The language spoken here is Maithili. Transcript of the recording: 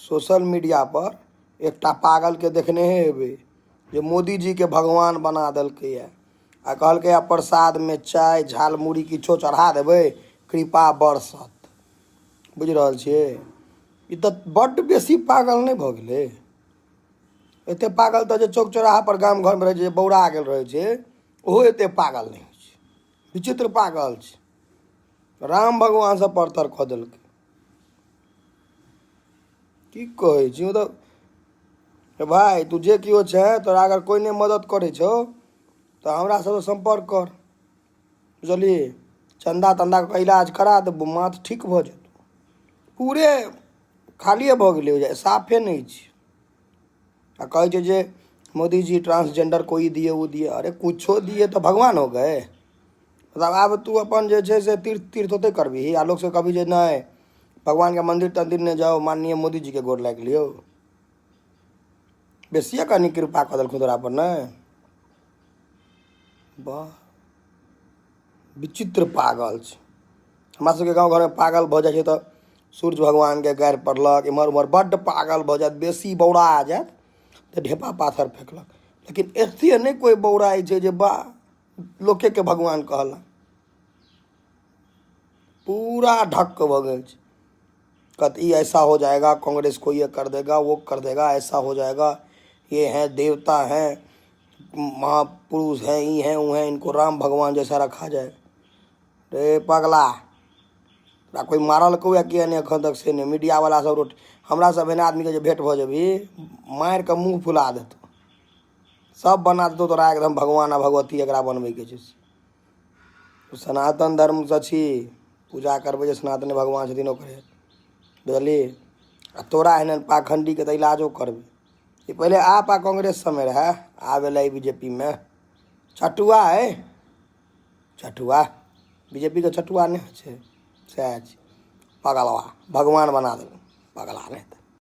सोशल मीडियापर एकटा पागलके देखने हेबै जे मोदीजीके भगवान बना देलकैए आ कहलकैए प्रसादमे चाय झाल मुरही किछो चढ़ा देबै कृपा बरसत। बुझि रहल छियै? ई तऽ बड्ड बेसी पागल नहि भऽ गेलै? एते पागल तऽ जे चौक चौराहापर गाम घरमे रहै छै जे बौरा गेल रहै छै ओहो एते पागल नहि होइ छै। विचित्र पागल छै। राम भगवानसँ परतर कऽ देलकै। की कहै छी मतलब भाय तू जे केओ छै तोरा अगर कोइ नहि मदद करै छौ तऽ हमरा सबसँ सम्पर्क कर बुझलिही चन्दा तन्दा कऽ इलाज करा देबौ माथ ठीक भऽ जेतौ पूरे खालिए भऽ गेलै बुझाइए साफे नहि छै आ कहै छै जे मोदीजी ट्रांसजेंडर को ई दिए ओ दिए अरे कुछो दिए तऽ भगवान हो गए। मतलब आब तू अपन जे छै से तीर्थ तीर्थ ओतहि करबिही आ लोकसँ कहबही जे नहि भगवानके मन्दिर तन्दिर नहि जाउ माननीय मोदीजीके गोर लागि लियौ। बेसिए कनि कृपा कऽ देलखुन तोरा पर नहि? वाह विचित्र पागल छै। हमरा सबके गाँव घरमे पागल भऽ जाइ छै तऽ सूर्य भगवानके गारि पढ़लक एम्हर ओम्हर बड्ड पागल भऽ जायत बेसी बौरा जायत तऽ ढेपा पाथर फेकलक लेकिन एतेक नहि कोइ बौराइ छै जे बा लोकेके भगवान कहलक। पूरा ढक्क भऽ गेल छै। कहत ई ऐसा हो जाएगा कांग्रेस को ये कर देगा वो कर देगा ऐसा हो जाएगा ये हैं देवता हैं महापुरुष हैं ई हैं वो हैं इनको राम भगवान जैसा रखा जाए। रे पगला तोरा कोइ मारलकौ या किए नहि एखन तक से नहि मीडियावला सब रोट हमरा सब एहन आदमीके जे भेँट भऽ जेबही मारि कऽ मुँह फुला देतौ सब बना देतौ तोरा एकदम भगवान आ भगवती एकरा बनबैके छै से। सनातन धर्मसँ छी पूजा करबै जे सनातन भगवान छथिन ओकरे बुझलिही आ तोरा एहन एहन पाखण्डीके तऽ इलाजो करबै ई पहिले आप आ कांग्रेस सबमे रहए आब एलै बी जे पी मे चटुआ अइ चटुआ बी जे पी के चटुआ नहि होइ छै सएह छै पगलवा भगवान बना देलकै पगला नहि तऽ।